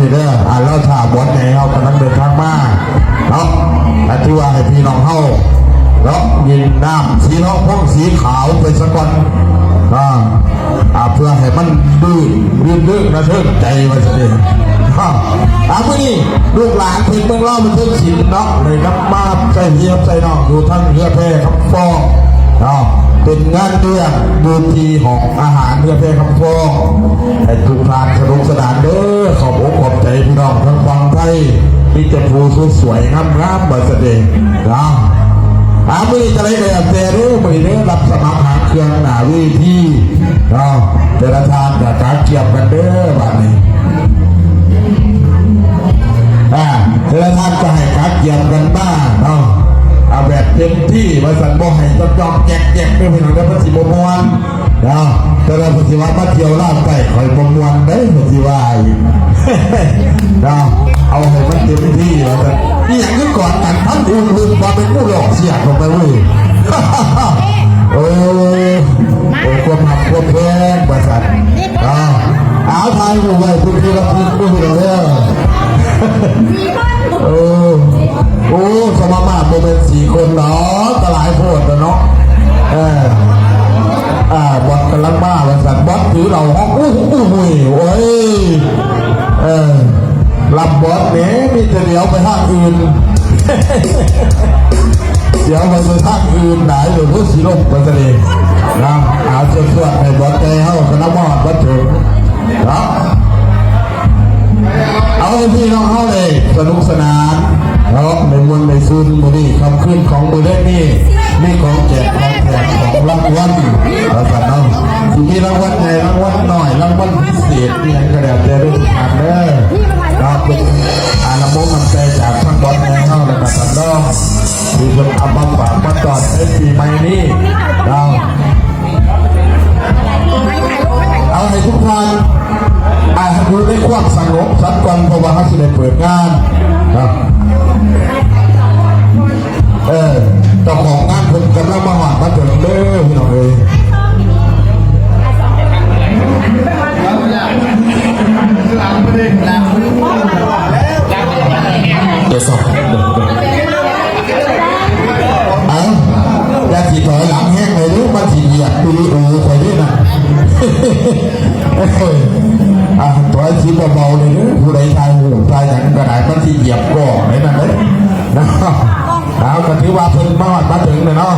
ນີ້ເດີ ອ່າ ລາວຖ້າບ່ອນໃຫຍ່ເຮົາກຳລັງເດີນທາງມາເນາະ ອັນທີ່ວ່າໃຫ້ພີ່ນ້ອງເຮົາເນາະ ກິນນ້ຳສີທອງຟອງສີຂາວໄປສາກ່ອນເນາະ ອ່າ ເພື່ອໃຫ້ມັນລື່ນ ລື່ນເລີງນະເທີງໃຈວ່າຊັ້ນເດ. ອ່າ ອ່າ ມື້ນີ້ລູກຫຼານເຂດເມືອງລາວບັນເທີງສິນເນາະ ໄດ້ນຳມາໃສ່ພີ່ໃສ່ນ້ອງຢູ່ທາງເຮືອແພຄຳຟອງເນາະ ເປັນງານລ້ຽງຢູ່ທີ່ຫ້ອງອາຫານເຮືອແພຄຳຟອງ ໃຫ້ທຸກທ່ານສະໜຸກສະໜານເດີ ຂອບອົກຂອບໃຈພີ່ນ້ອງທາງຝັ່ງໄທ ມີແຕ່ຜູ້ສວຍໆງາມໆວ່າຊັ້ນເດເນາະ. ອ່າ ມື້ນີ້ຈັ່ງໃດກໍແລ້ວແຕ່ເດີ ມື້ນີ້ເດີ ຮັບສະໝັກຫາງເຄື່ອງໜ້າເວທີເນາະ ແຕ່ລະທ່ານກໍກະກຽມກັນເດີບາດນີ້ ອ່າ ແຕ່ລະທ່ານກໍໃຫ້ກະກຽມກັນມາເນາະ ເອົາແບບເຕັມທີ່ວ່າຊັ້ນ ບໍ່ໃຫ້ຈອກໆແຈກໆເດີພີ່ນ້ອງເດີ ມັນຊິບໍ່ມ່ວນ ເນາະ ແຕ່ວ່າເພິ່ນຊິວ່າມາທ່ຽວລາວໃຕ້ຂ້ອຍບໍ່ມ່ວນເດ້ ເພິ່ນຊິວ່າອີກເນາະ ເອົາໃຫ້ມັນເຕັມທີ່ວ່າຊັ້ນ. ອີຫຍັງຄືກອດກັນທັນອື່ນໆ ວ່າເປັນຜູ້ຫຼອກເສຍເຂົ້າໄປເວີ້ຍ ໂອ້ ໂອ້ ຄວາມຮັກຄວາມແພງວ່າຊັ້ນເນາະ. ເອົາ ຖ່າຍຮູບໄວ້ເປັນທີ່ລະນຶກເດີ ເອີ ໂອ້ ສະມາມາດບໍ່ແມ່ນສີ່ຄົນດອກ ກໍຫຼາຍໂພດແລ້ວເນາະ ເອີ ອ່າ ບອດກຳລັງມາວ່າຊັ້ນ ບອດຖືເຫຼົ້າ ໂອ້ ໂອ້ຍ ໂອ້ຍ ເອີ ລັບບອດແໝ ມີແຕ່ຫຼຽວໄປທາງອື່ນ ຫຼຽວໄປທາງອື່ນຫຼາຍ ເລີຍບໍ່ຊິລົງໄປຊະເດເນາະ. ເອົາ ຊວນໆໃຫ້ບອດໃຫຍ່ເຮົາກະນຳມາຮອດມາເຖິງເນາະ. ເອົາໃຫ້ພີ່ນ້ອງເຮົາໄດ້ສະໜຸກສະໜານເນາະ ໄດ້ມ່ວນໄດ້ຊື່ນ ມື້ນີ້ຄ່ຳຄືນຂອງມື້ແລງນີ້ ມີຂອງແຈກຂອງແຖມຂອງລາງວັນວ່າຊັ້ນເນາະ ຊິມີລາງວັນໃຫຍ່ ລາງວັນນ້ອຍ ລາງວັນພິເສດ ອີ່ຫຍັງກໍແລ້ວແຕ່ເດີທຸກທ່ານເດີເນາະ ເປັນ ອ່າ ນ້ຳອົກນ້ຳໃຈຈາກທາງບ່ອນໃຫຍ່ເຮົາ ແລ້ວກໍທ່ານຮອງ ທີ່ເພິ່ນເອົາມາຝາກມາຕ້ອນໃນປີໃໝ່ນີ້ເນາະ. ເອົາໃຫ້ທຸກທ່ານ ອ່າ ຢູ່ໃນຄວາມສະຫງົບສັກກ່ອນ ເພາະວ່າເຮົາຊິໄດ້ເປີດງານເນາະ. ເອີ ເຈົ້າຂອງງານເພິ່ນກຳລັງມາຮອດມາເຖິງເດີພີ່ນ້ອງເອີຍ. ເຈົ້າສອງ ເອົ້າ ຢ່າຊິຖອຍຫຼັງແຮງເລີຍເດີ ມັນຊິຫຽບວິດີໂອຂ້ອຍເດ້ນະ. ອ່າ ຖອຍຊິເບົາໆເລີຍເດີ ຜູ້ໃດຖ່າຍຮູບຖ່າຍຫຍັງກໍໄດ້ ມັນຊິຫຽບກ້ອງໄດ້ນັ້ນເດ້. ເອົາ ກໍຖືວ່າເພິ່ນມາຮອດມາເຖິງແລ້ວເນາະ.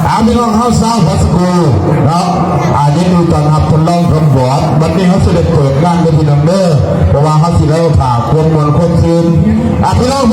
ເອົາ ພີ່ນ້ອງເຮົາຊາວພັດສະກູເນາະ ອ່າ ຍິນດີຕ້ອນຮັບທ່ານຮອງຄຳບອດ. ບັດນີ້ເຮົາຊິໄດ້ເປີດງານເດີພີ່ນ້ອງເດີ ເພາະວ່າເຮົາຊິໄດ້ຖ້າຄວາມມ່ວນຄວາມຊື່ນ. ອ່າ ພີ່ນ້ອງ